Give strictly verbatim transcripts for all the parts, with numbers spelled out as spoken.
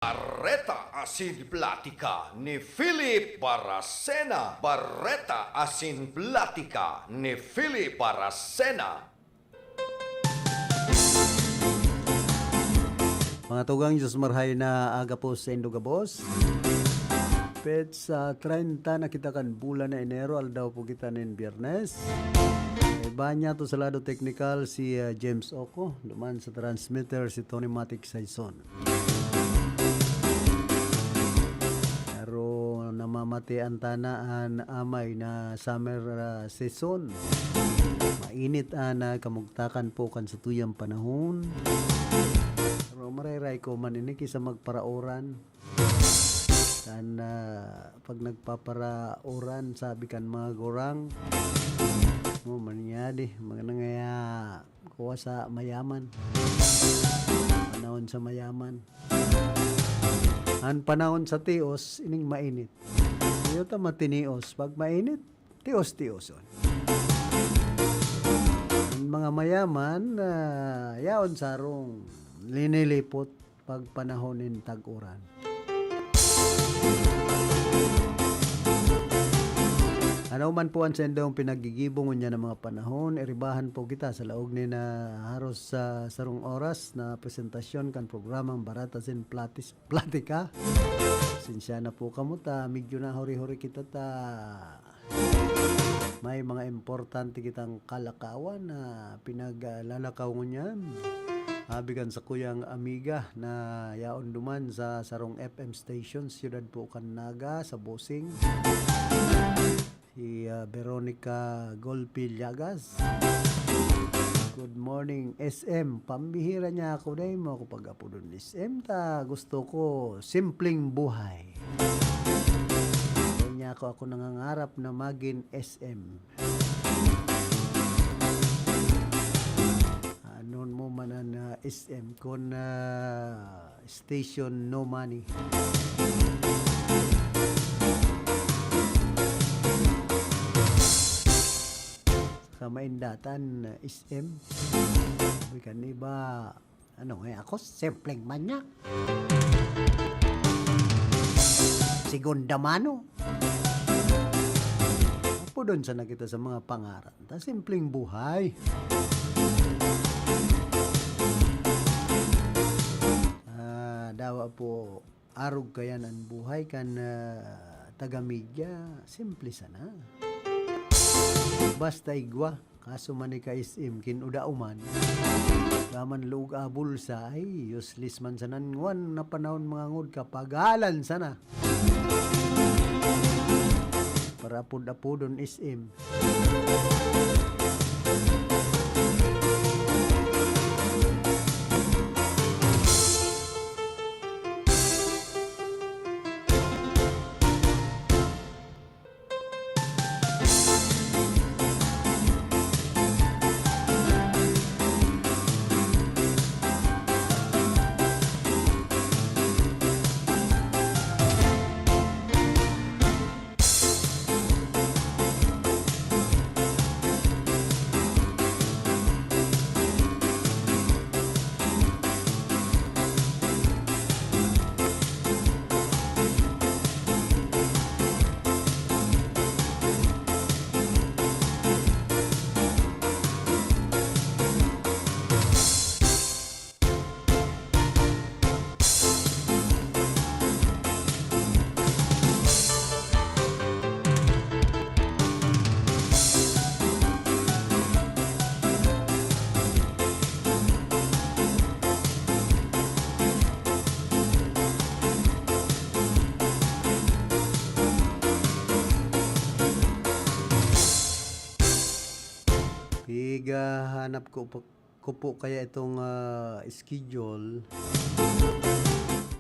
Bareta asin Platika ni Philip Baracena. Bareta asin Platika ni Philip Baracena. Mga tugang, Diyos marhay na aga po sa indo gabos. Petsa treinta na kita kan bulan na Enero, aldaw po kita nin Biyernes. Iba niya to sa lado teknikal si, ah, James Oco, duman sa transmitter si Tony Matic Saison. Pero namamatian ta na an amay na summer, ah, season. Mainit an, ah, kamugtakan po kan satuyang panahon. Pero maray-ray ko man ini ki sa magparaoran. Kan, ah, pag nagpaparaoran, sabi kan mga gurang, "Oh, manyadi, mga nangaya kuha sa mayaman." Panahon sa mayaman. An panahon sa tios, ining mainit. Iyo ta matinios. Pag mainit, tios-tioson. An mga mayaman, ah, yaon sarong linilipot pag panahon nin tag-uran. Ano man po an saindong pinaggigibo ngunyan na mga panahon, iribahan po kita sa laog nin, ah, haros sa sarong oras na presentasyon kan programang Bareta asin Platis-, Platika. Pasensya na po kamo ta, medyo nahuri-huri kita ta may mga importante kitang kalakawan na pinaglalakaw ngunyan. Abi kan sakuyang amiga na yaon duman sa sarong F M station, siyudad po kan Naga, sa Bosing. Si, ah, Veronica Golpi Llagas. "Good morning, S M. Pambihira niya ako, dai mo ako pag-apodon S M ta. Gusto ko simpleng buhay." Dai niya ako, ako nangangarap na magin S M. Anon mo man an, ah, S M kun, ah, station no money. Sa maindatan, ah, S M. Sabi kan iba, "Ano nga ako? Simpleng manyak." Segunda mano. Apodon sana kita sa mga pangaran ta, simpleng buhay. Ah, dawa po, arog kayan an buhay kan, ah, taga-media, simple sana. Basta igwa, kaso man ika-S M, kin-uda uman. Daman luog a bulsa, ay, useless man sana ngwan na panahon, mga ngod, kapagalan sana. Para apod-apodon S M. Pigahanap ko po ko po kaya itong, ah, schedule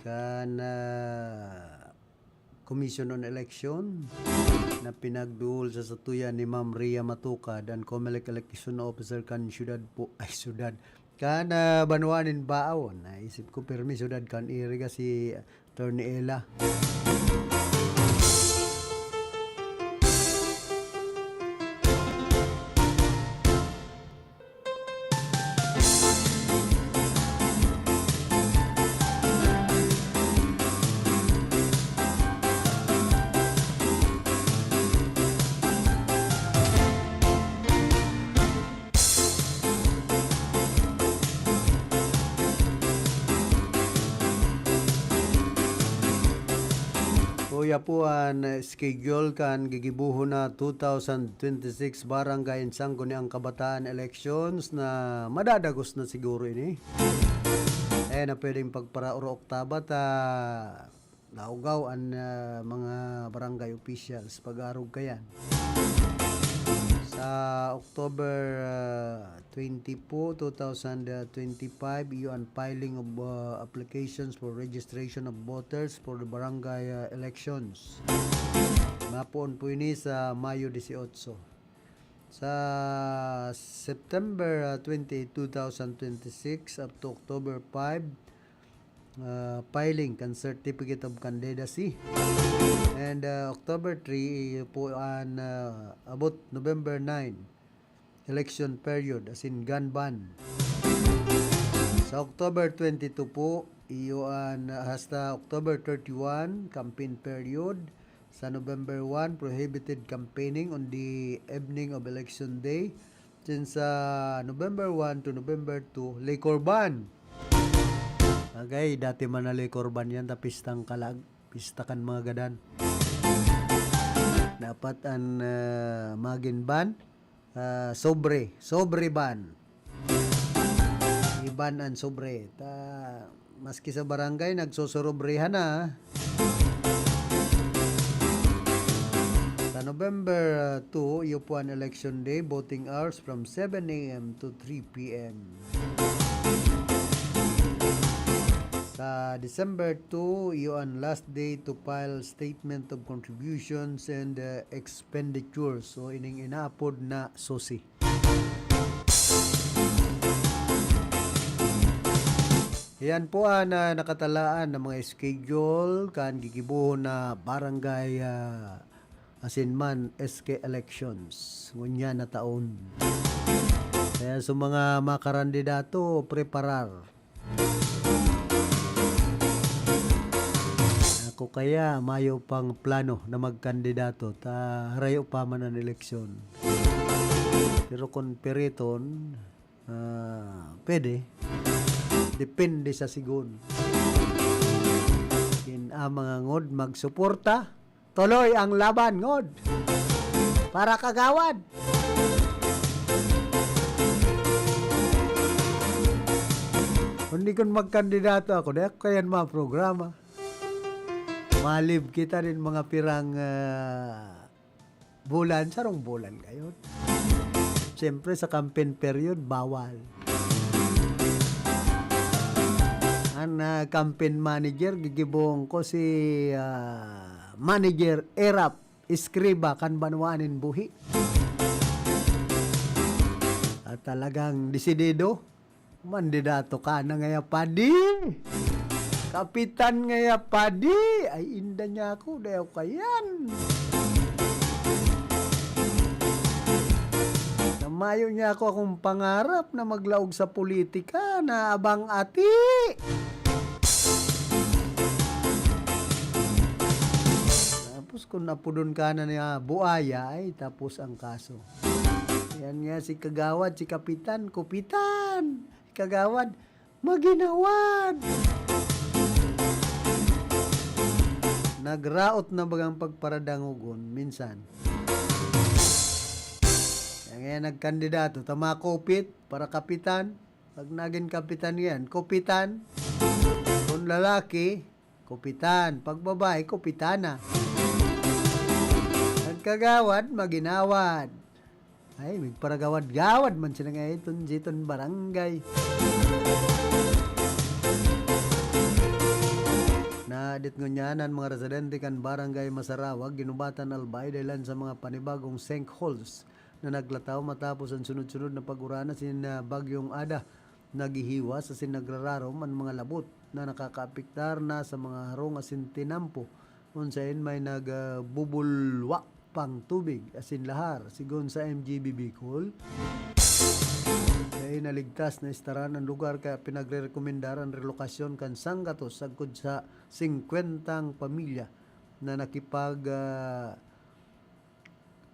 kan, ah, Commission on Election na pinagduol sa satuya ni Ma'am Ria Matukad, an Comelec Election Officer kan syudad po, ay, syudad, kan, ah, banwa nin Baon. Naisip ko, pirmi syudad kan Iriga si Attorney Ella. Kaya po an schedule kan gigibohon na two thousand twenty-six Barangay and Sangguniang Kabataan elections na madadagos na siguro ini. Eh, na pwedeng pagparaoro oktaba ta laugaw an, ah, mga barangay officials pag-arog kayan. Sa October, ah, twenty po, two thousand twenty-five, iyo an filing of, ah, applications for registration of voters for the barangay, ah, elections. Mapoon po ini sa Mayo dieciocho. Sa September, ah, twenty-eight, two thousand twenty-six up to October five, ah, filing kan Certificate of Candidacy. And, ah, October three, iyo po an, ah, abot November nine, election period, as in gun ban. Sa October twenty-two po, iyo an, ah, hasta October thirty-one, campaign period. Sa November one, prohibited campaigning on the evening of election day. Since, ah, November one to November two, liquor ban. Agay, dati man na liquor ban yan, ta pistang kalag, pista kan mga gadan. Dapat an, ah, magin ban, ah, sobre, sobre ban. Iban an sobre. Ta, maski sa barangay, nagsosorobrehan na. Sa November, ah, two, iyo po an election day, voting hours from seven a m to three p m. Sa December two, iyo an last day to file statement of contributions and, ah, expenditures. So, ining inaapod na susi. Iyan po an, ah, nakatalaan na mga schedule kan gigibohon na barangay, ah, asin man S K elections ngunyan na taon. Kaya sa mga makarandidato, preparar. Ako kaya mayo pang plano na magkandidato ta harayo pa man an eleksyon. Pero kun piriton, ah, pwede. Depende sa sigon. Kin-, ah, mga ngod, magsuporta. Tuloy ang laban, ngod. Para kagawad. Kundi kun magkandidato ako, di ako kayan mga programa. Malib kita nin mga pirang, ah, bulan, sarong bulan kayo. Siyempre, sa campaign period, bawal. An, ah, campaign manager, gigibohon ko si, ah, Manager Erap Escriba kan Banwaan nin Buhi. At talagang desidido, mandidato ka na ngaya, padi. Kapitan ngaya, padi. Ay, inda niya ako, dayaw kayan. Na mayo niya ako akong pangarap na maglaog sa politika na abang ati. Tapos kung napudon ka na niya, buaya, ay, tapos ang kaso. Yan nga si Kagawad, si Kapitan, Kupitan. Si Kagawad, maginawad. Nagraot na bagang pagparadangogon minsan. Kaya ngayon nagkandidato, tama, Kupit, para kapitan. Pag nagin kapitan yan, Kupitan. Kung lalaki, Kupitan. Pag babae, Kupitana. Pag kagawad, maginawad. Ay, magparagawad-gawad man sila nga iton, siton barangay. Nadit ngunyan an mga residente kan Barangay Masarawag, Guinobatan, Albay, dahilan sa mga panibagong sinkholes na naglataw matapos an sunod-sunod na pag-uran asin, ah, Bagyong Ada. Naghihiwas asin nagrararom an mga labot na nakakaapektar na sa mga harong asin tinampo, kun saen may nag, ah, bubulwak pang tubig asin lahar, sigon sa M G B Bicol. Dai na ligtas na istaran an lugar kaya pinagrerekomendar an relokasyon kan sanggatos sagkod sa singkwentang pamilya na nakipag, ah,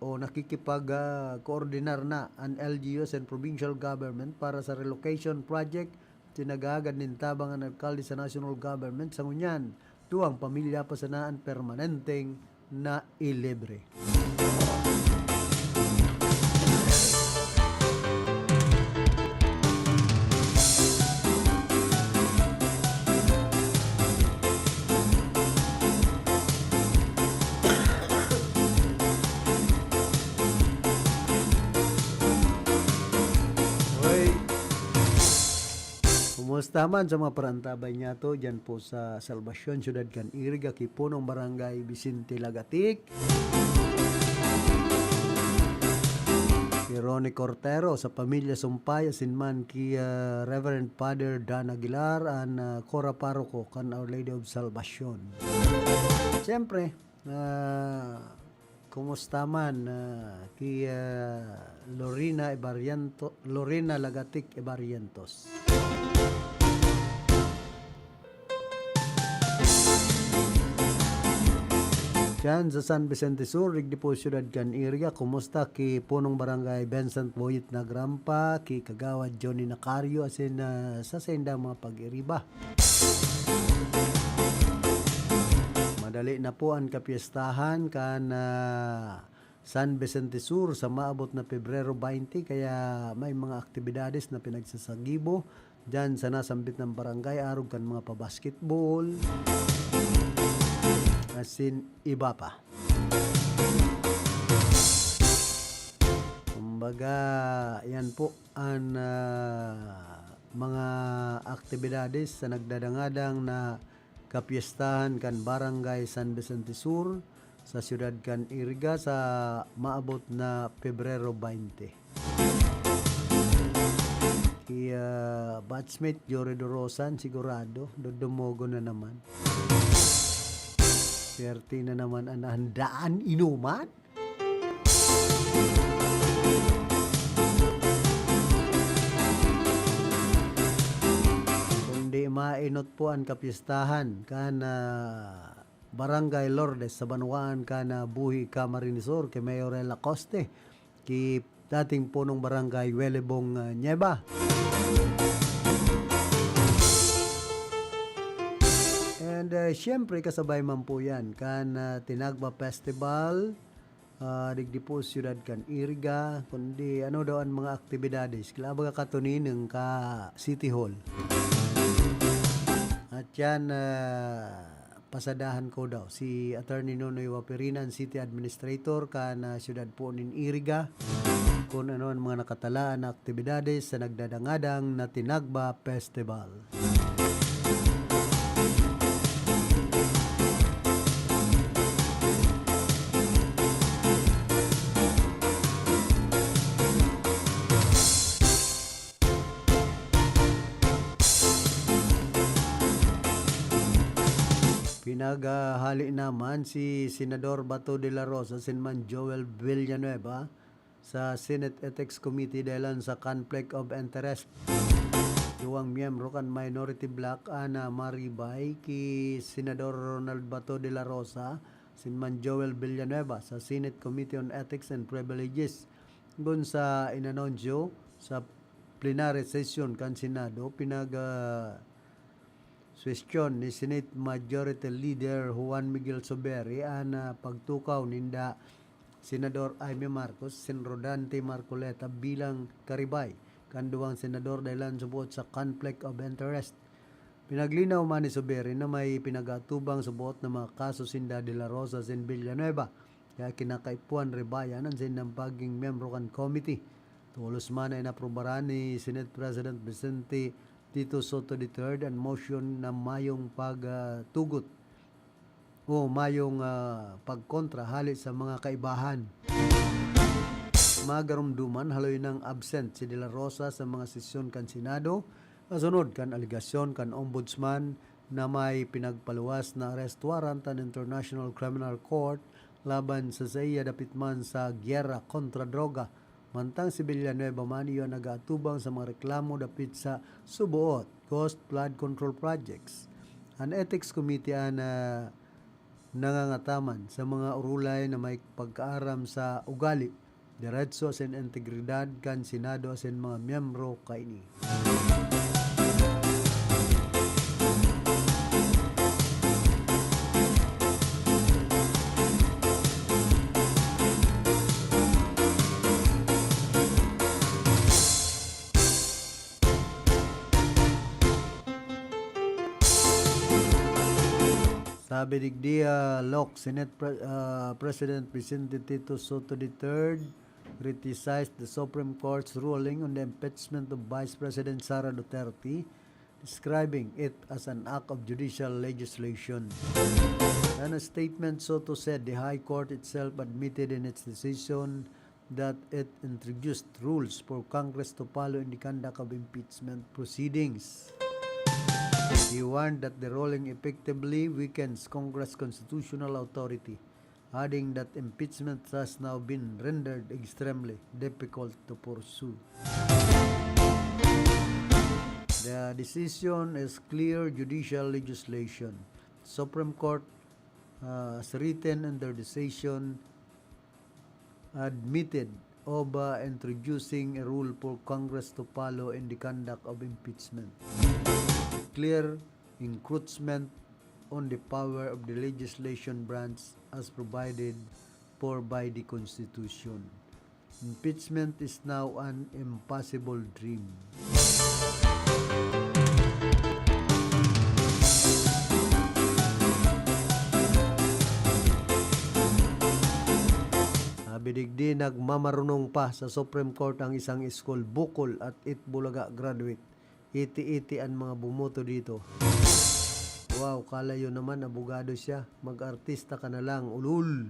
o nakikipag, ah, koordinar na an L G Us and provincial government para sa relocation project. Tinagagad nin tabang an alkalde sa national government sa ngunyan. Duwang pamilya pasanaan permanenteng nailibre. Hoy! Kumusta man sa mga parantabay niyato diyan po sa Salvacion, siyudad kan Iriga, ki punong barangay Vicente Lagatic, ki Ronnie Cortero sa pamilya Sumpay, asin man ki, ah, Reverend Father Dan Aguilar, an, ah, Cora Paroko kan Our Lady of Salvacion. Siyempre, ah, kumusta man, ah, ki, ah, Lorena Ibariento-, Lorena Lagatic Ibarientos? Diyan sa San Vicente Sur, digdi po siyudad kan Iriga, kumusta ki punong barangay Vincent Boyet Nagrampa, ki Kagawad Johnny Nacario, asin, ah, sa saindang mga pag-iriba? Madali na po an kapyestahan kan, ah, San Vicente Sur sa maabot na Pebrero twenty, kaya may mga aktibidades na pinagsasagibo diyan sa nasambit na barangay, arog kan mga pa-basketball, asin iba pa. Kumbaga, yan po an, ah, mga aktibidades sa nagdadangadang na kapyestahan kan Barangay San Vicente Sur sa siyudad kan Iriga sa maabot na Pebrero twenty. Ki, ah, batchmate Jory Dorosan, sigurado, dodomogon na naman. Swerte na naman an handaan inuman. Kundi mainot po an kapyestahan kan, ah, Barangay Lourdes sa banwaan kan, ah, Buhi, Camarines Sur, ki Mayorel Acoste, ki dating punong barangay Welebong, ah, Nieva. And, ah, siyempre, kasabay man po yan kan, ah, Tinagba Festival, ah, digdi po siyudad kan Iriga, kundi ano daw an mga aktibidades, kila baga katuninang ka City Hall. At yan, ah, pasadahan ko daw si Attorney Nonoy Waperina, an City Administrator kan, ah, siyudad po nin Iriga, kun ano an mga nakatalaan na aktibidades sa nagdadangadang na Tinagba Festival. Pinaghahali naman si Senador Bato de la Rosa asin man Joel Villanueva sa Senate Ethics Committee dahelan sa conflict of interest. Duwang miyembro kan minority bloc an, ah, maribay ki Senador Ronald Bato de la Rosa asin man Joel Villanueva sa Senate Committee on Ethics and Privileges, kun sa inanunsyo sa plenary session kan Senado, pinag, ah, suwestiyon ni Senate Majority Leader Juan Miguel Zubiri an, ah, pagtukaw ninda Senador Imee Marcos asin Rodante Marcoleta bilang karibay kan duwang senador dahelan suboot sa conflict of interest. Pinaglinaw man ni Zubiri na may pinag-aatubang suboot na mga kaso sinda De La Rosa asin Villanueva, kaya kinakaipuhan ribayan an saindang pagigin miyembro kan committee. Tolos man na inaprubaran ni Senate President Vicente Tito Sotto the third an motion na mayong pagtugot o mayong, ah, pagkontra hale sa mga kaibahan. Magarumduman haloy nang absent si De La Rosa sa mga sesyon kan Senado, kasunod kan alegasyon kan Ombudsman na may pinagpaluwas na arrest warrant an International Criminal Court laban sa saiya dapit man sa giyera kontra droga. Mantang si Villanueva man iyo an nag-aatubang sa mga reklamo dapit sa suboot ghost flood control projects. An Ethics Committee an, ah, nangangataman sa mga orolay na may pagkaaram sa ugali, deretso asin integridad kan Senado asin mga miyembro kaini. Sabi digdi, ah, Lok, Senate Pre- ah, President Vicente Tito Sotto the third criticized the Supreme Court's ruling on the impeachment of Vice President Sara Duterte, describing it as an act of judicial legislation. In a statement, Sotto said the High Court itself admitted in its decision that it introduced rules for Congress to follow in the conduct of impeachment proceedings. He warned that the ruling effectively weakens Congress' constitutional authority, adding that impeachment has now been rendered extremely difficult to pursue. The decision is clear judicial legislation. Supreme Court, uh, has written in their decision, admitted of, uh, introducing a rule for Congress to follow in the conduct of impeachment. Clear encroachment on the power of the legislation branch as provided for by the Constitution. Impeachment is now an impossible dream. Sabi digdi, nagmamarunong pa sa Supreme Court ang isang school, bukol at Itbulaga graduate. Iti-iti an mga bumoto dito. Wow, kalayo naman, abogado siya. Mag-artista ka na lang, ulul.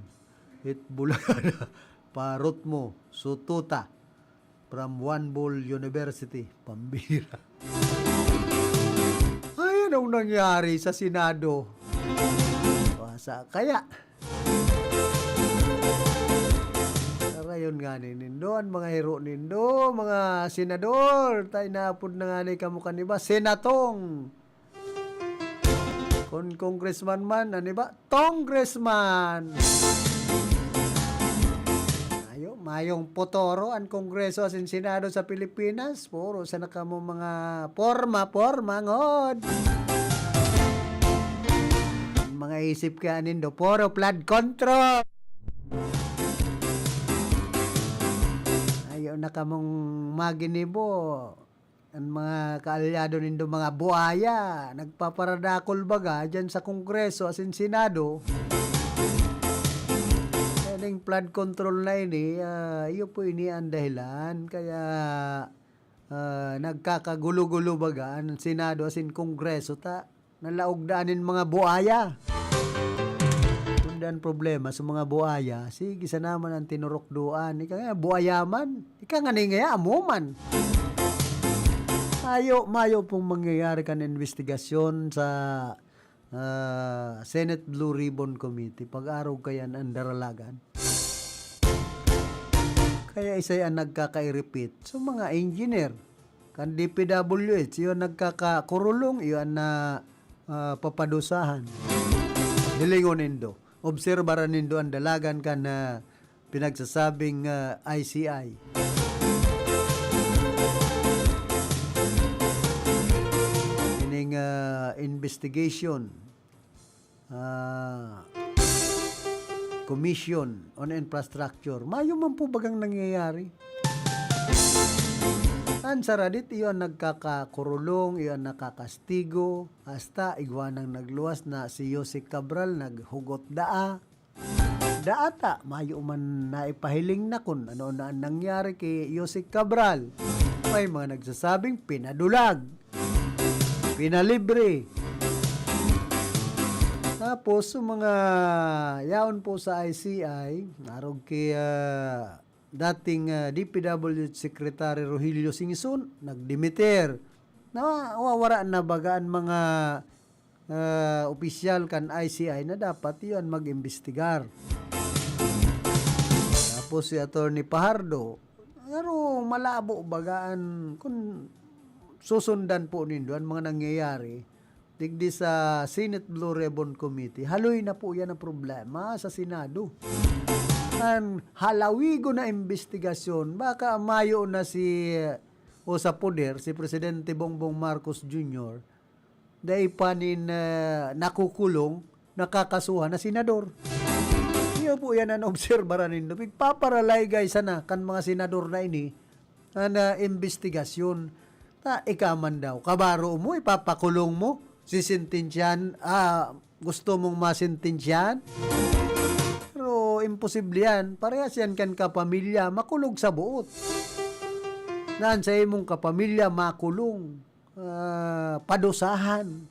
Itbulaga na. Parot mo, sututa. From One Ball University, pambira. Ay, anong nangyari sa Senado? Wasa kaya? Karayon ngani nindo, an mga hiro nindo, mga senador, ta inaapod na ngani kamo kan iba, senatong. Kun congressman man, an iba, congressman. Ayo, mayong potoro an Kongreso asin Senado sa Pilipinas. Puro sana kamo mga porma, porma, ngod. An mga isip kaya nindo, puro flood control. Ayaw na kamong maginibo. An mga kaalyado nindo, mga buaya, nagpaparadakol baga diyan sa Kongreso asin Senado. Kaya ning flood control na ini, ah, iyo po ini an dahilan. Kaya, ah, nagkakagulo-gulo baga an Senado asin Kongreso ta nalaog daa nin mga buaya. Kun daa an problema sa mga buaya, sige sana man an tinurukdoan. Ika nga, buaya man. Ika nga ni ngaya, amo man. Mayo, mayo pong mangyayari kan imbestigasyon sa, ah, Senate Blue Ribbon Committee. Pag-arog kayan an daralagan. Kaya isay an nagkakairipit sa mga engineer. Kan D P W H, iyo an nagkakakurulong, iyo an na, ah, papadusahan. Hilingon nindo. Obserbaran nindo an dalagan kan, ah, pinagsasabing, ah, I C I. Ining, ah, investigation. Ah, Commission on Infrastructure. Mayo man po bagang nangyayari. An saradit, iyo an nagkakakurulong, iyo an nakakastigo. Hasta igwa nang nagluwas na si Jose Cabral, naghugot daa. Daa ta, mayo man naipahiling na kun ano na an nangyari ki Jose Cabral. May mga nagsasabing pinadulag, pinalibre. Tapos, sa mga yaon po sa I C I, arog ki, ah, dating, ah, D P W H Secretary Rogelio Singson, nagdimiter. Nawawara na baga an mga, ah, opisyal kan I C I na dapat iyan mag-imbestigar. Tapos si Attorney Fajardo, pero malabo baga an, kun susundan po nindo an mga nangyayari, digdi sa Senate Blue Ribbon Committee, haloy na po yan ang problema sa Senado. An halawigon na imbestigasyon, baka mayo na si, o sa poder, si Presidente Bongbong Marcos Junior, dai pa nin, ah, nakukulong, nakakasuhan na senador. Iyo po yan an obserbaran nindo. Pigpaparaligay sana kan mga senador na ini, an, ah, imbestigasyon. Ta, ika man daw, kabaro mo, ipapakulong mo, sisentensyahan, ah, gusto mong masentensyahan? Pero imposible yan. Parehas yan kan kapamilya, makulog sa buot. Naan sa imong kapamilya, makulong, ah, padusahan.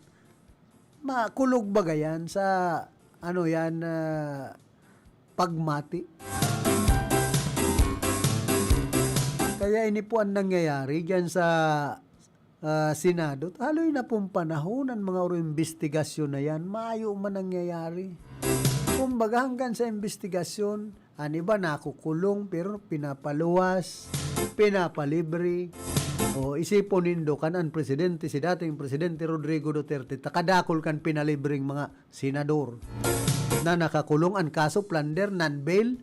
Makulog baga yan sa, ano yan, ah, pagmati. Kaya ini po ang nangyayari dyan sa, ah, Senado. Haloy na pong panahon ang mga oro imbestigasyon na yan. Mayo man nangyayari. Kumbaga, hanggang sa imbestigasyon, an iba nakukulong, pero pinapaluwas, pinapalibre. O, isipon nindo kan an presidente, si dating Presidente Rodrigo Duterte, takadakol kan pinalibreng mga senador na nakakulong, an kaso plunder, non-bail.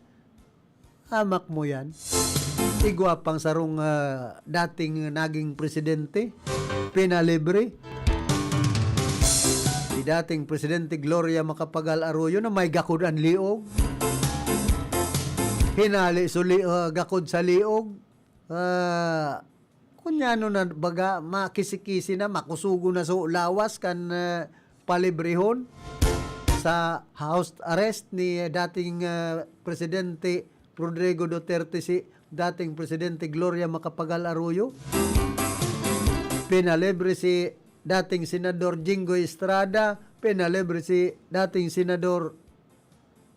Hamak mo yan. Igwa pang sarong, ah, dating naging presidente, pinalibre. Si dating Presidente Gloria Macapagal Arroyo na may gakod an liog. Hinali suli, ah, gakod sa liog. Ah, kunyano na baga, makisi-kisi na, makusugo na so lawas kan, ah, palibrehon sa house arrest ni dating, ah, Presidente Rodrigo Duterte si dating Presidente Gloria Macapagal Arroyo. Pinalibre si dating Senador Jinggoy Estrada, pinalibre si dating Senador,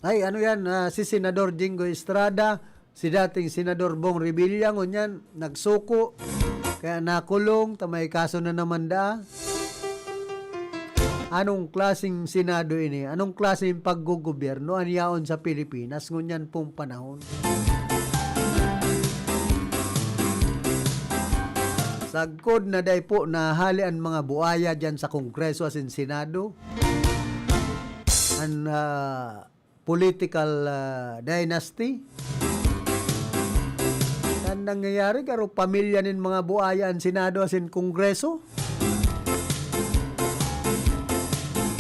ay, ano yan, ah, si Senador Jinggoy Estrada, si dating Senador Bong Revilla, ngunyan, nagsuko, kaya nakulong, ta may kaso na naman daa. Anong klaseng Senado ini? Anong klaseng paggogobyerno an yaon sa Pilipinas ngunyan pong panahon? Sagkod na dai po nahali an mga buaya diyan sa Kongreso asin Senado, an, ah, political, ah, dynasty. An nangyayari, garo pamilya nin mga buaya an Senado asin Kongreso.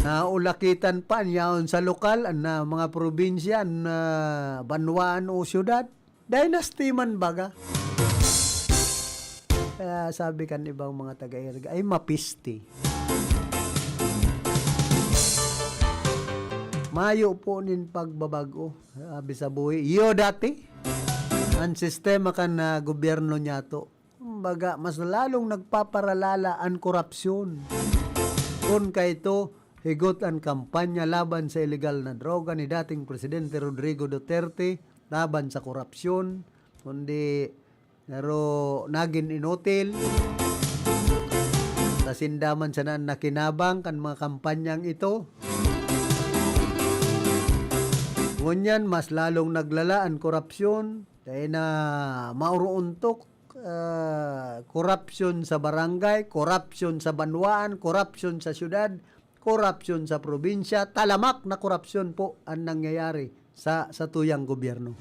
Naulakitan pa an yaon sa lokal, an, ah, mga probinsya, an, ah, banwaan o syudad. Dynasty man baga. Kaya sabi kan ibang mga taga-Irga, ay mapisti. Mayo po nin pagbabago, sabi sa buhi. Iyo dati, ang sistema kan, ah, gobyerno niyato. Kumbaga, mas lalong nagpaparalala an korapsyon. Kun kaito, higot an kampanya laban sa ilegal na droga ni dating Presidente Rodrigo Duterte laban sa korapsyon, kundi pero nagin inutil. Ta sinda man sana an nakinabang kan mga kampanyang ito. Ngunyan, mas lalong naglala an korapsyon, kaya na maoroontok, ah, korapsyon sa barangay, korapsyon sa banwaan, korapsyon sa syudad, korapsyon sa probinsya, talamak na korapsyon po an nangyayari sa, sa tuyang gobyerno.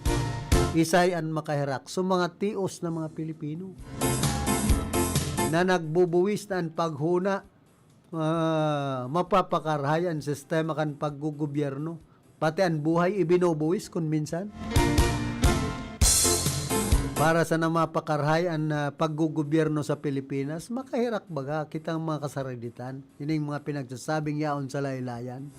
Isay an makaherak sa mga tios na mga Pilipino na nagbubuwis na an paghona, ah, mapapakarahay an sistema kan paggogobyerno. Pati an buhay ibinubuwis kun minsan. Para sana mapakarahay an, ah, paggogobyerno sa Pilipinas, makaherak baga kitang mga kasaraditan, ining mga pinagsasabing yaon sa laylayan.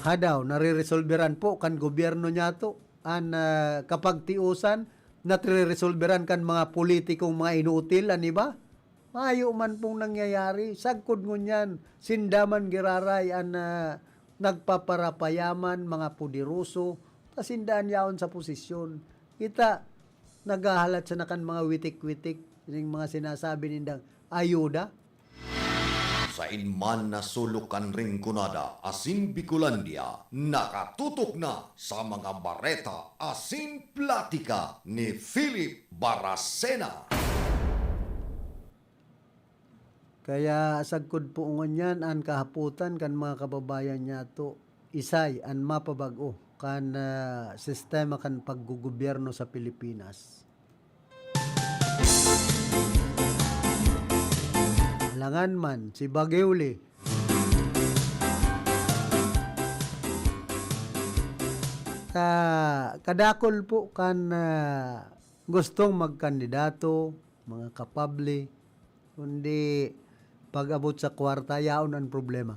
Hadaw, nareresolberan po kan gobyerno niyato an, ah, kapagtiusan, nareresolberan kan mga politikong mga inutil an iba? Mayo man pong nangyayari. Sagkod ngunyan, sinda man giraray an, ah, nagpaparapayaman, mga poderoso, ta sinda an yaon sa posisyon. Kita, naghahalat sana kan mga witik-witik, ning mga sinasabi nindang ayuda. Sain man na sulok kan Rinconada asin Bicolandia, nakatutok na sa mga bareta asin platika ni Philip Baracena. Kaya sagkod po ngunyan an kahapotan kan mga kababayan niyato, isay an mapabag-o kan, ah, sistema kan paggogobyerno sa Pilipinas. Alangan man, si Bagiuli. Sa kadakol po kan, ah, gustong magkandidato, mga kapable, kundi Pag-abot sa kwarta, yaon an problema.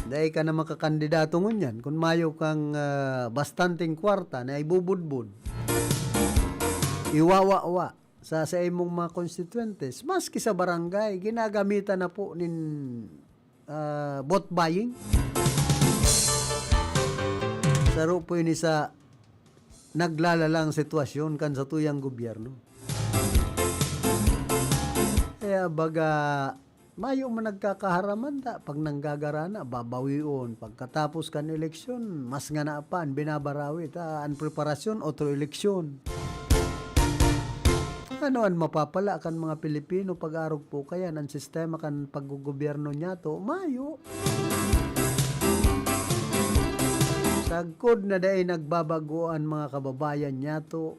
Dai ka na makakandidato ngunyan kun mayo kang, ah, bastanteng kwarta na ibubudbod, iwawawa sa, sa imong mga konstituyentes, maski sa barangay, ginagamitan na po nin, ah, vote buying. Saro po ini sa naglalalang sitwasyon kan satuyang gobyerno. Kaya baga, mayo man nagkakaharaman ta. Pag nanggagara na, babawion. Pagkatapos kan eleksyon, mas ngana pa an binabarawi ta. An preparasyon, otro eleksyon. Ano an mapapala kan mga Pilipino pag-arog po kayan an sistema kan paggogobyerno niyato? Mayo. Sagkod na dai nagbabago an mga kababayan niyato,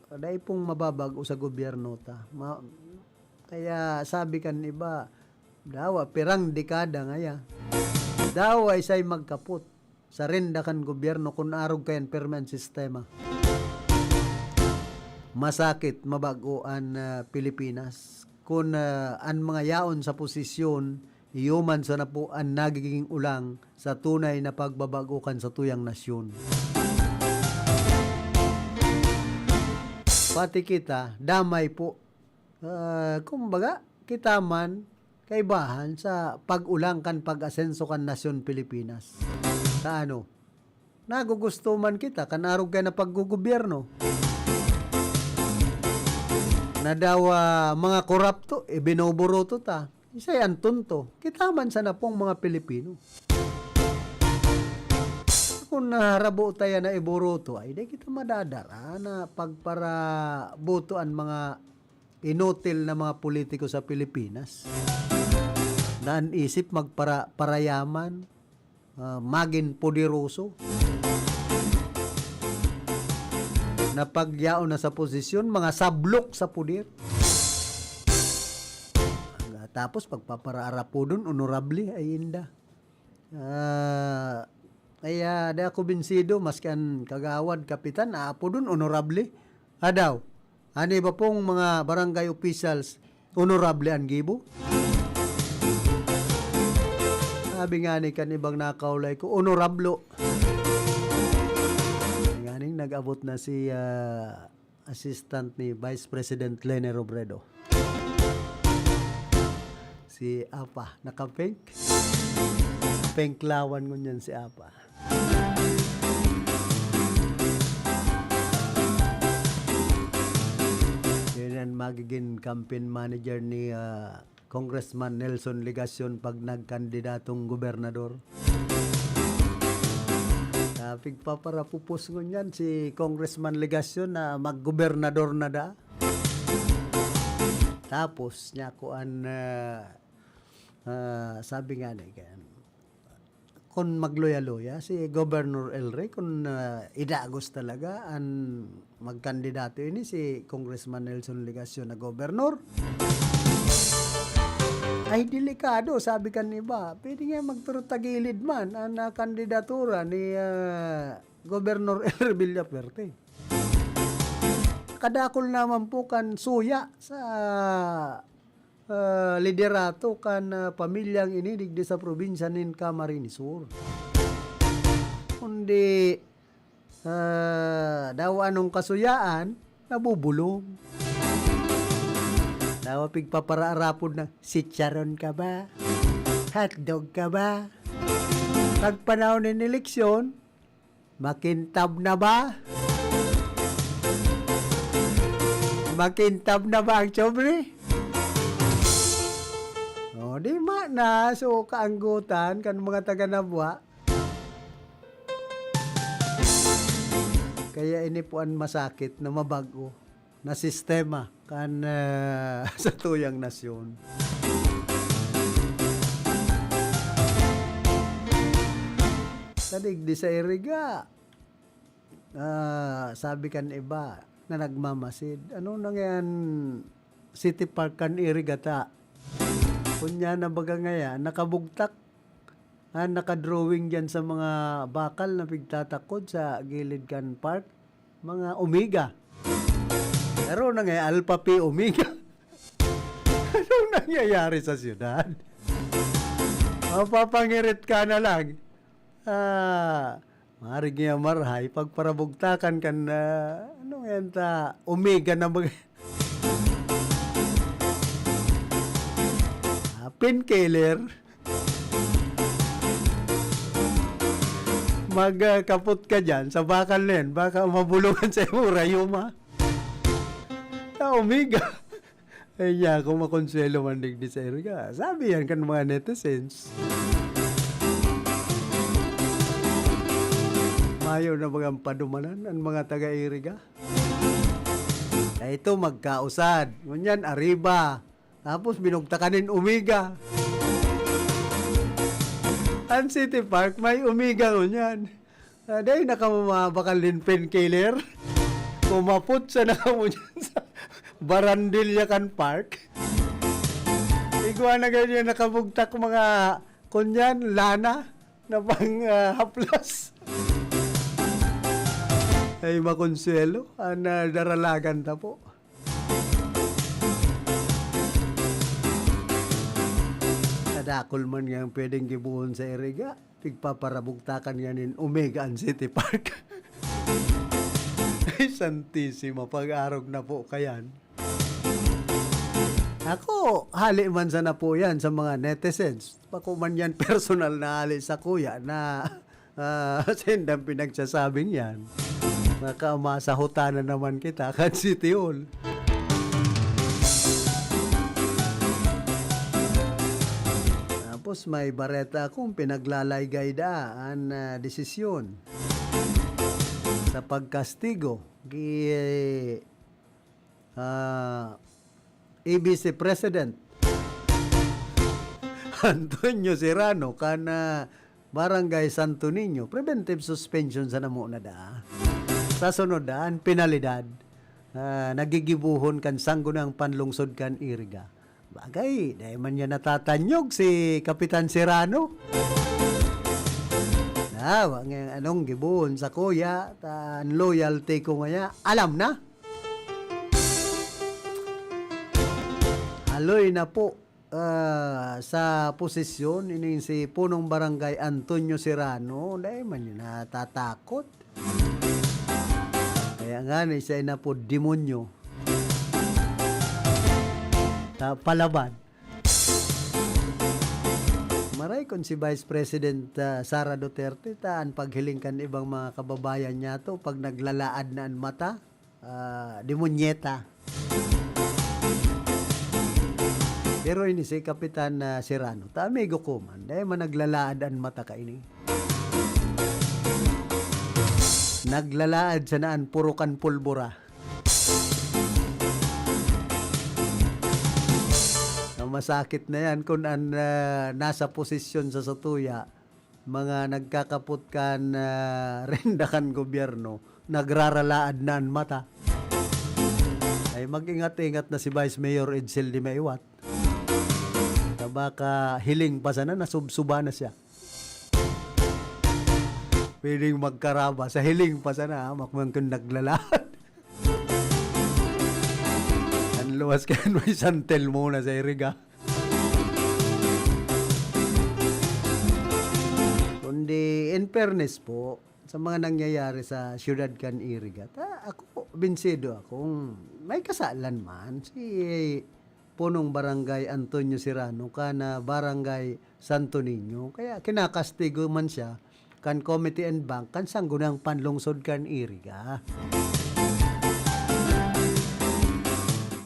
dai pong mababago sa gobyerno ta. Ma-, kaya sabi kan iba, "Dawa, pirang dekada ngaya. Dawa, isay magkapot. Sarenda kan gobyerno kun arog kayan pirmi an sistema." Masakit, mabago an, ah, Pilipinas. Kun, ah, an mga yaon sa posisyon, iyo man sana po an nagiging ulang sa tunay na pagbabago kan satuyang nasyon. Pati kita, damay po. Ah, kumbaga, kita man, kaibahan sa pag-ulang kan pag-asenso kan nasyon Pilipinas. Sa ano? Nagugusto man kita kan arog kaya na paggugobyerno. Na daw, ah, mga korapto, ibinoboruto ta. Isay an tonto. Kita man sana pong mga Pilipino. Kung naharabo tayo na iboruto, ay di kita madadara na pagparaboto an mga inutil na mga politiko sa Pilipinas. Na an isip magpara-, parayaman, ah, magin poderoso. Na pagyaon na sa posisyon, mga sablok sa poder. Tapos pagpaparaarapodon, honorable, ay inda. Ah, kaya di ako binsido, maski an kagawad, kapitan, aapodon, honorable. Adaw, an iba pong mga barangay officials, honorable an gibo. Sabi nga ni kan ibang nakaulay ko, honorablo. Nganing nag-abot na si, ah, assistant ni Vice President Leni Robredo. Si Apa, naka-pink. Pink lawan ngunyan si Apa. Yun ang magiging campaign manager ni, ah, Congressman Nelson Legacion pag nagkandidatong gobernador. Ah, pigpaparapupos ngunyan si Congressman Legacion na maggobernador na da. Tapos, niya kuan, ah, ah, sabi nga ni, kan, kun magluya-luya si Governor El Rey, kun, ah, idagos talaga an magkandidato ini, si Congressman Nelson Legacion na gobernor, ay delikado, sabi kan iba. Pwede nga magturutagilid man an, ah, kandidatura ni, ah, Governor El Rey Villafuerte. Kadakul naman po kan suya sa, ah, liderato kan, ah, pamilyang ini digdi sa probinsya nin Camarines Sur. Kundi, ah, daw anong kasuyaan, nabubulong. Daw pigpaparaarapod na, "Chicharon ka ba? Hotdog ka ba?" Pag panahon nin eleksyon, makintab na ba? Makintab na ba ang sobre? O, di ma na. So, kaanggotan kan mga taga Nabua. Kaya ini po an masakit na mabago na sistema kan, ah, satuyang nasyon. Sa digdi sa Iriga, ah, sabi kan iba na nagmamasid, "Ano na ngayan, City Park kan Iriga ta?" Kunya na baga ngayan, nakabugtak. Ah, nakadrawing diyan sa mga bakal na pigtatakod sa gilid kan park, mga Omega. Pero na nga, Alpha Phi Omega. Anong nangyayari sa siyudad? Mapapangirit ka na lang. Ah, marig niya marahay, pagparabugtakan kan, ah, ano yan ta, Omega na mag-, ah, painkiller. Mag, ah, kapot ka dyan sa bakal na yan. Baka mabulungan sa iyong rayuma. Na Omega. Ay, niya, kung makonsuelo man digdi sa iriga. Sabi yan kan mga netizens. Mayo na bagang padumanan ang mga taga-iriga. Kaya ito, magkausad. Ngunyan, Arriba. Tapos, binugtakan nin Omega. Ang City Park, may Omega ngunyan. Ah, dahil nakamabakal nin painkiller. Kumapot sa nakamo dyan sa Barandilla kan Park. Igwa na ganyan nakabugtak mga kunyan, lana na pang, ah, haplas. Ay, makonsuelo. Ang, ah, daralagan ta po. Kadakul man nga ang pwedeng gibohon sa iriga, pigpaparabugtakan nga nin Omega an City Park. Ay, Santisima, pag-arog na po kayan. Ako, hali man sana po yan sa mga netizens. Bako man yan personal na hali sa kuya na Ah, sindang pinagsasabing yan. Baka masahutan na naman kita kan City Hall. Tapos may bareta akong pinaglalaygay daa an, ah, desisyon sa pagkastigo ki, ah, A B C President Antonio Serrano kan, ah, Barangay Santo Niño, preventive suspension sana muna daa. Sa sunod daa, an penalidad, ah, nagigibohon kan Sangguniang Panlungsod kan Iriga. Bagay, dai man niya natatanyog si Kapitan Serrano. Na, wa nga anong gibohon sa kuya, ta, an loyalty ko ngaya, alam na. Haloy na po, ah, sa posisyon ining si Punong Barangay Antonio Serrano, dai man yun natatakot. Kaya nga ni siya na po demonyo. Ta-, palaban. Maray kun si Vice President, ah, Sara Duterte, ta an paghiling kan ibang mga kababayan niya to, pag naglalaad na an mata, ah, demonyeta. Pero ini si Kapitan, ah, Serrano, ta amigo ko man, dai man naglalaad an mata kaini. Naglalaad sana an puro kan pulbura. Ang masakit na yan kun an, ah, nasa posisyon sa satuya, mga nagkakapot kan, ah, renda kan gobyerno, nagraralaad na an mata. Ay, mag-ingat-ingat na si Vice Mayor Edsel Dimaiwat. Na baka hiling pa sana, nasubsuba na siya. Pwedeng magkaraba sa hiling pa sana, ha? Makmang kung naglalaad. Ang luwas kayan, may santel muna sa iriga. Kundi, in fairness po, sa mga nangyayari sa siyudad kan Iriga, ta, ako, binsido akong may kasalan man si Punong Barangay Antonio Serrano kan Barangay Santo Niño. Kaya kinakastigo man siya kan Committee and Bank kan Sangguniang Panlungsod kan Iriga.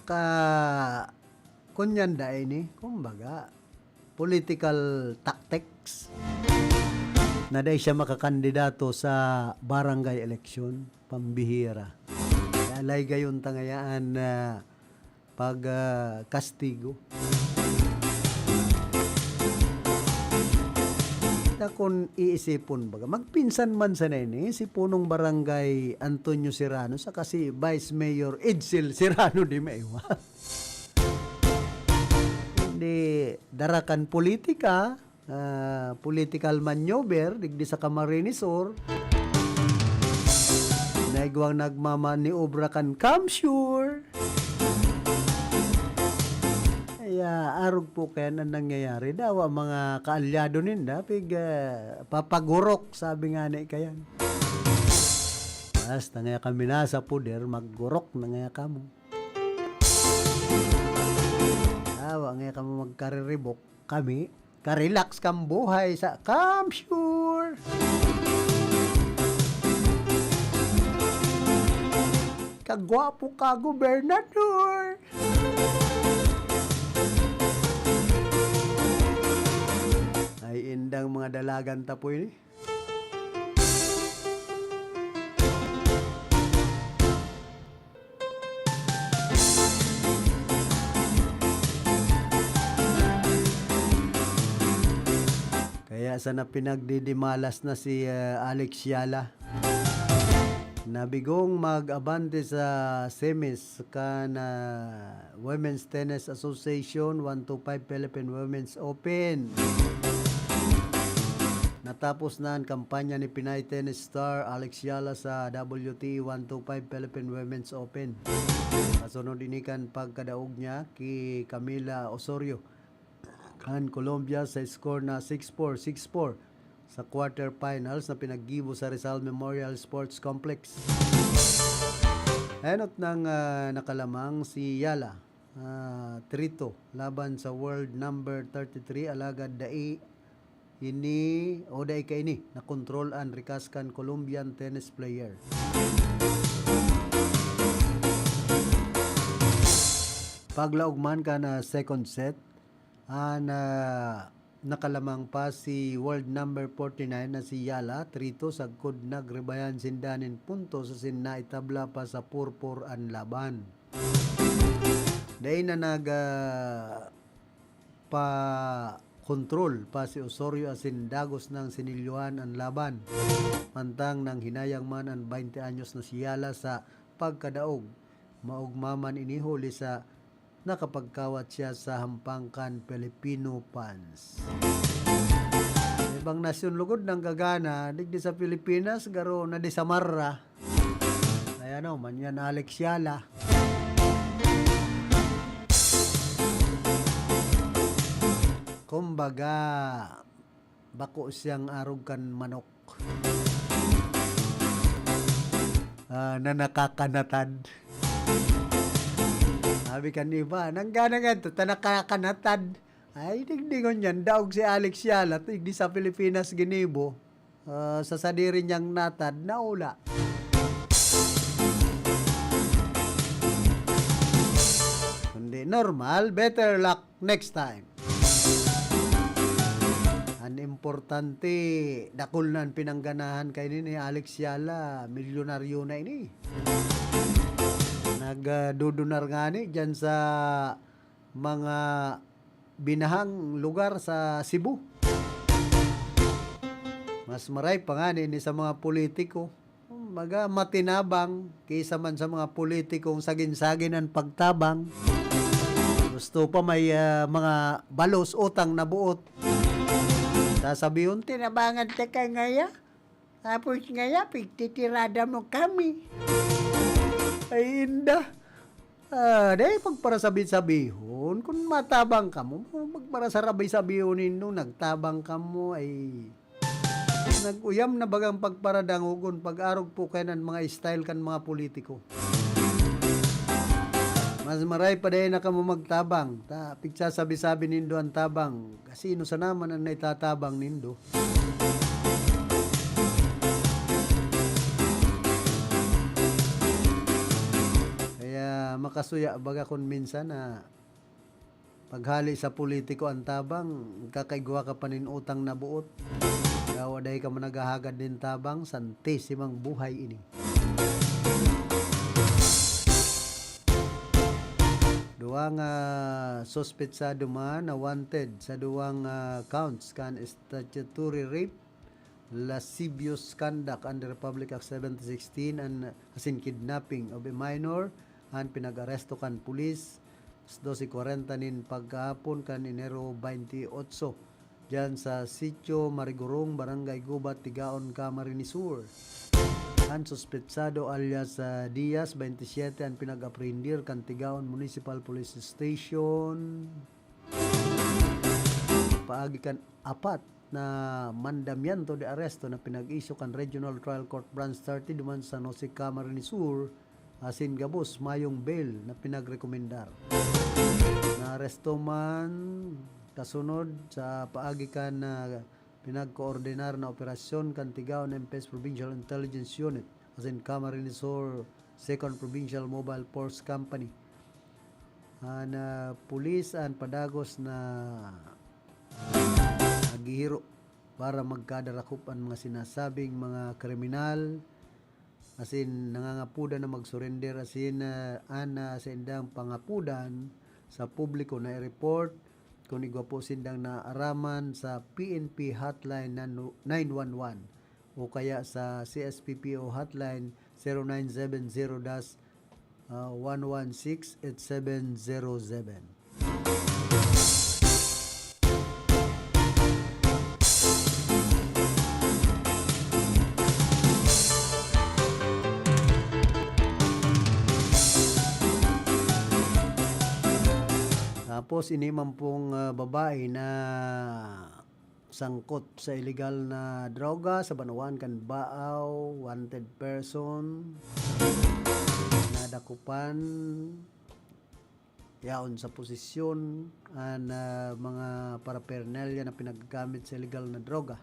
Ka-, kunyan dai ni, kumbaga, political tactics na dai siya makakandidato sa barangay election, pambihira. Kaya laygayon ta ngayaan na pag, ah, kastigo. Na kung iisipon, baga, magpinsan man sana ini, si Punong Barangay Antonio Serrano saka si Vice Mayor Edsel Serrano Dimaiwat. Hindi, dara kan politika, ah, political maneuver, digdi sa Camarines Sur. Naigwang nagmamaniobra kan Camsure. Ah, arog po kayan an nangyayari. Dawa mga kaalyado ninda, pig, ah, papagurok, sabi nga ni kayan. Basta ngaya kami nasa poder, maggurok na ngaya kamo. Dawa ngaya kamo magkariribok. Kami, ka-relax kang buhay sa Kamsur. Kagwapo ka, gobernador. Ay, indang mga dalagan ta po ini. Kaya sana pinagdidimalas na si, ah, Alex Yala. Nabigong mag-abante sa semis kan, ah, Women's Tennis Association one two five Philippine Women's Open. Natapos na an kampanya ni Pinay tennis star Alex Yala sa W T A one two five Philippine Women's Open. Kasunod ini kan pagkadaog niya ki Camila Osorio kan Colombia sa score na six four, six four sa quarterfinals na pinaggibo sa Rizal Memorial Sports Complex. Enot nang, ah, nakalamang si Yala, ah, trito laban sa world number thirty-three, alagad dai ini o dai kaini nakontrol an rikas kan Colombian tennis player. Paglaog man kan, ah, second set, an, ah, nakalamang pa si world number forty-nine na si Yala Trito sagkod nagribayan sinda nin puntos asin naitabla pa sa purpur an laban. Dai na nag, ah, pa-kontrol pa si Osorio asin dagos nang sinilyohan an laban. Mantang nanghinayang man an baynte anyos na si Yala sa pagkadaog, maogma man ini huli sa nakapagkawat siya sa hampang kan Filipino fans. Sa ibang nasyon lugod nanggagana, digdi sa Pilipinas, garo nadisamar ra. Ay ano, man yan, Alex Yala. Kumbaga, bako siyang arog kan manok. Ah, na nakakanatad. Sabi kan iba, "Nanggana nga to, ta nakakanatad." Ay, digdi ngunyan, daog si Alex Yala, digdi sa Pilipinas ginibo. Ah, sa sadiri niyang natad, naula. Kundi normal, better luck next time. An importante, dakul na an pinangganahan kaini ni Alex Yala, milyonaryo na ini. Nagdudunar ngani diyan sa mga binahang lugar sa Cebu. Mas maray pa ngani ni sa mga politiko. Kumbaga, matinabang kaysa man sa mga politikong sagin-sagin an pagtabang. Gusto pa may, ah, mga balos, utang na buot. Sasabihon, "Tinabangan ta ka ngaya? Tapos ngaya, pigtitirada mo kami." Ay, inda. Ah, dai pagparasabi-sabihon. Kun matabang kamo, magparasarabi-sabihon nindo, nagtabang kamo, ay nag-uyam na bagang pagparadangogon, pag-arog po kayan an mga style kan mga politiko. Mas maray pa dai na kamo magtabang, ta pigsasabi-sabi nindo an tabang. Kasino sana man an naitatabang nindo? Kaya makasuya baga kun minsan na paghali sa politiko an tabang, kakaigwa ka pa nin utang na buot. Kaya wa dai ka man naghahagad nin tabang, santisimang buhay ini. Duwang, ah, suspetsado man na wanted sa duwang, ah, counts kan statutory rape, lascivious conduct under Republic Act seventeen sixteen, an, asin kidnapping of a minor, an pinag-aresto kan pulis, alas dose kwarenta nin pagkahapon kan Enero twenty-eight, diyan sa Sitio Marigorong, Barangay Gubat, Tigaon, Camarines Sur. An suspetsado alias, ah, Diaz, twenty-seven, an pinag-aprehendir kan Tigaon Municipal Police Station. Agi kan apat na mandamiento de arresto na pinag-isyu kan Regional Trial Court Branch thirty duman sa San Jose, Camarines Sur, asin gabos mayong bail na pinagrekomendar. Naaresto man kasunod sa paagi kan, ah, pinagkoordinar na operasyon kan Tigaon M P S Provincial Intelligence Unit asin Camarines Sur Second Provincial Mobile Force Company. An, ah, pulis an padagos na naghihiro para magkadarakop an mga sinasabing mga kriminal, asin nangangapodan na magsurender asin, ah, an, ah, saindang pangapodan sa publiko na i-report kun igwa po sindang naaraman sa P N P hotline nan-, nine one one o kaya sa C S P P O hotline zero nine seven zero dash, ah, one one six eight seven zero seven. Tapos, ini man pong, ah, babae na sangkot sa iligal na droga sa banwaan kan Baao, wanted person, nadakupan, yaon sa posisyon an, ah, mga paraphernalia na pinaggamit sa iligal na droga.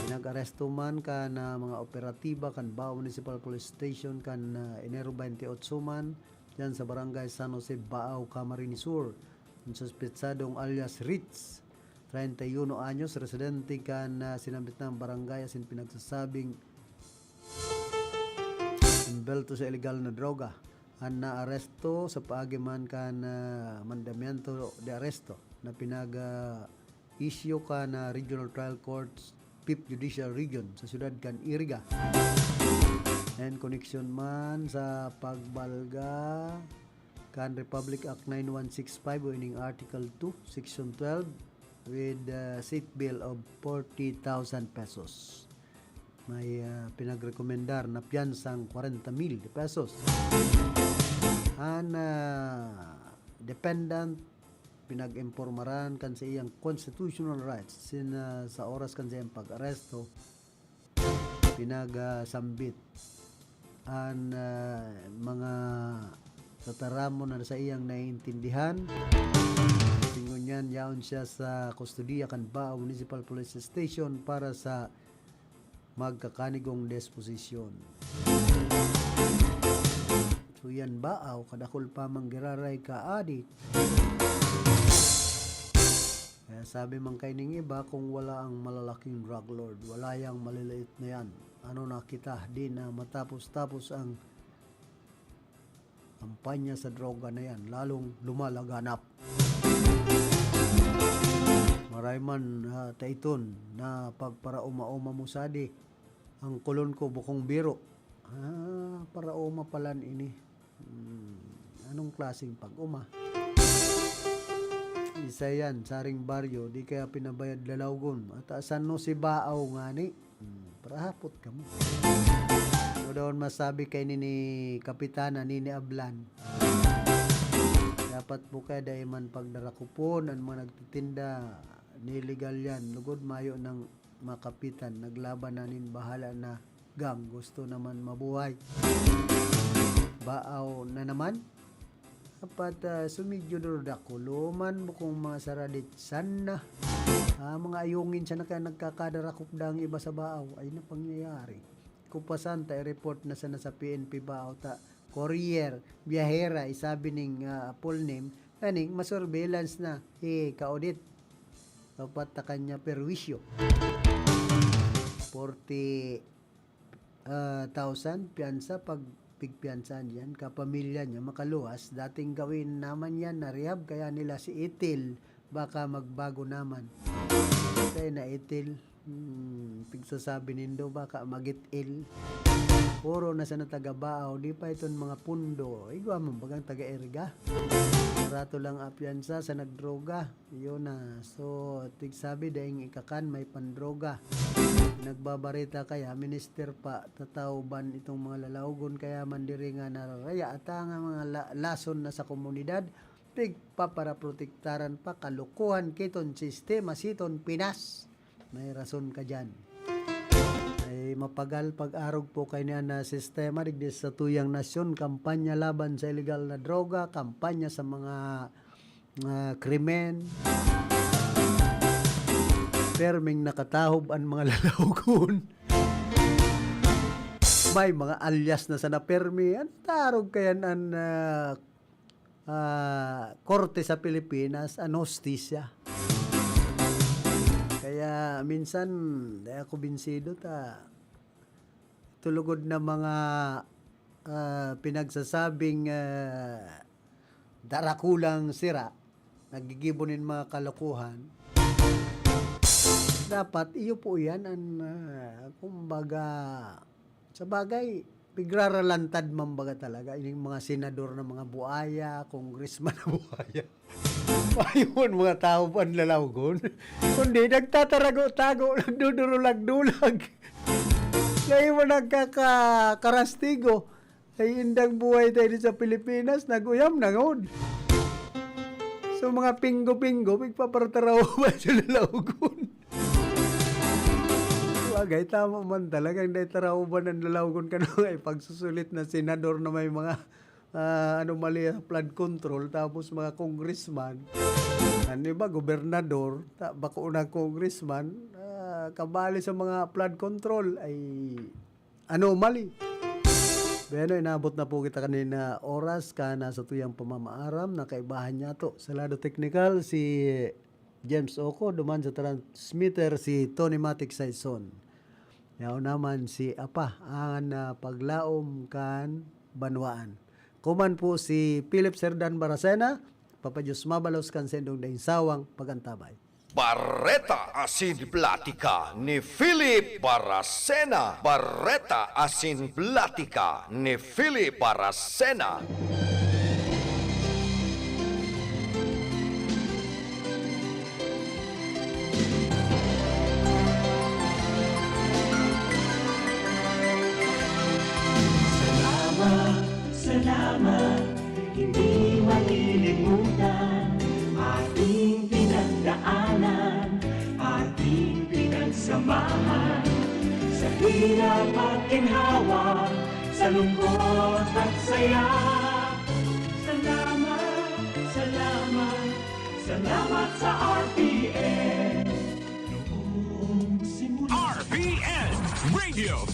Pinag-aresto man kan, ah, mga operatiba kan Baao Municipal Police Station kan, ah, Enero twenty-eight man, diyan sa Barangay San Jose, Baao, Camarines Sur, ang suspetsadong alias Ritz, treinta y uno anyos, residente kan, ah, sinambit na barangay asin pinagsasabing imbelto sa iligal na droga. An naaresto sa paagi man kan, ah, mandamiento de arresto na pinag, ah, isyu kan, ah, Regional Trial Court, Fifth Judicial Region sa siyudad kan Iriga. And koneksyon man sa pagbalga kan Republic Act nine one six five o ining Article two, Section twelve with, ah, seat bail of forty thousand pesos. May, ah, pinagrekomendar na piyansang kwarenta mil de pesos. An, ah, defendant pinag-impormaran kan sa iyang constitutional rights sin, ah, sa oras kan sa iyang pag-aresto, pinag, ah, sambit an, ah, mga tataramon na sa iyang naiintindihan. Asin ngunyan, yaon siya sa kustodiya kan Baao Municipal Police Station para sa magkakanigong disposisyon. So yan, Baao, kadakul pa mang giraray ka adik. Kaya sabi man kaining iba, kung wala ang malalaking drug lord, wala yang maliliit na yan. Ano na kita, di na matapos-tapos ang kampanya sa droga na yan, lalong lumalaganap. Maray man, ah, taiton na pagparaoma-oma mo sadi, ang kulon ko bukong biro. Ah, paraoma palan ini. Hmm, anong klaseng pag-oma? Isa yan, saring baryo, di kaya pinabayad lalawgon. At, ah, san no si Baaw ngani? Hmm, parahapot kamo. Ano daw an masabi kaini ni Kapitana Nini Ablan? Dapat po kaya dai man pagdarakupon an mga nagtitinda, nelegal yan. Lugod mayo nang makapitan, naglaban na nin bahala na gang, gusto naman mabuhay. Baaw na naman? Dapat, ah, sumidyo daw dakuloman mo kung mga saraditsan na. Ah, mga ayungin siya na kaya nagkakadarakop dang iba sa Baaw. Ay na pangyayari. Kupasan ta, i-report na sana sa P N P Baaw ta. Courier, biyahera, isabi ning, ah, full name, kaning masurveillance na. Eh, ka-audit. Dapat ta kanya perwisyo. Forty ah, thousand piyansa pag pigpiyansahan yan, kapamilya niya makaluwas. Dating gawin naman yan na rehab, kaya nila si Ethel, baka magbago naman. Patay na Ethel. Hmm, pigsasabi nindo, baka mag-it-il. Puro na sana taga Baaw, di pa iton mga pundo. Igwa man bagang taga Iriga. Barato lang apiyansa sa nagdroga. Yun na. So, tigsabi, daing ikakan, may pandroga. Nagbabareta kaya, minister pa, tataw ban itong mga lalawgon kaya man diri nga nararaya ata nga mga la-, lason na sa komunidad, Pigpaparaprotektaran pa, kalukuhan kiton sistema siton Pinas. May rason ka diyan. Ay mapagal pag-arog po kay niya na sistema digdi sa tuyang nasyon, kampanya laban sa illegal na droga, kampanya sa mga, ah, krimen. Perming nakatahob an mga lalawgon. May mga alias na sana permi. An tarog kayan an, ah, ah, korte sa Pilipinas, an hustisya. Kaya minsan, di ako binsido ta. Tulugod na mga, ah, pinagsasabing, ah, darakulang sira, nagigibo nin mga kalokohan. Dapat iyo po yan an, ah, kumbaga, sa bagay, pigraralantad man baga talaga. Ining mga senador na mga buaya, congressman na buaya. Ayun, mga tao po ang lalawgon. Kundi nagtatarago-tago, nagdudurulag-dulag. Kaya mo nagkakakarastigo. Ay indang buhay tayo din sa Pilipinas, nag-uyam na ngod. So mga pinggo-pinggo, pigpapartaraw ba sa lalawgon? Bagay, tama man talagang dahil tarauban ang lalawgon ka na nga ipagsusulit na senador na may mga, ah, anomalya sa flood control, tapos mga congressman, ano ba, gobernador, ta, bako na congressman, ah, kabali sa mga flood control, ay anomaly. Bueno, inabot na po kita kanina oras ka na sa tuyang pamamaaram na kaibahan niya to. Sa lado teknikal, si James Oco, duman sa transmitter si Tony Matic Saison. Yaon naman si Apa, ang, ah, paglaom kan banwaan. Kuman po si Philip Serdan Baracena, Papa Diyos mabalos kan sendong daing sawang pagantabay. Bareta asin Platika ni Philip Baracena. Bareta asin Platika ni Philip Baracena. Salamat, salamat, hindi malilimutan ating pinagdaanan, ating pinagsamahan, sa hirap at ginhawa, sa lungkot at saya. Salamat, salamat, salamat sa R T N. Noong simula R P N Radio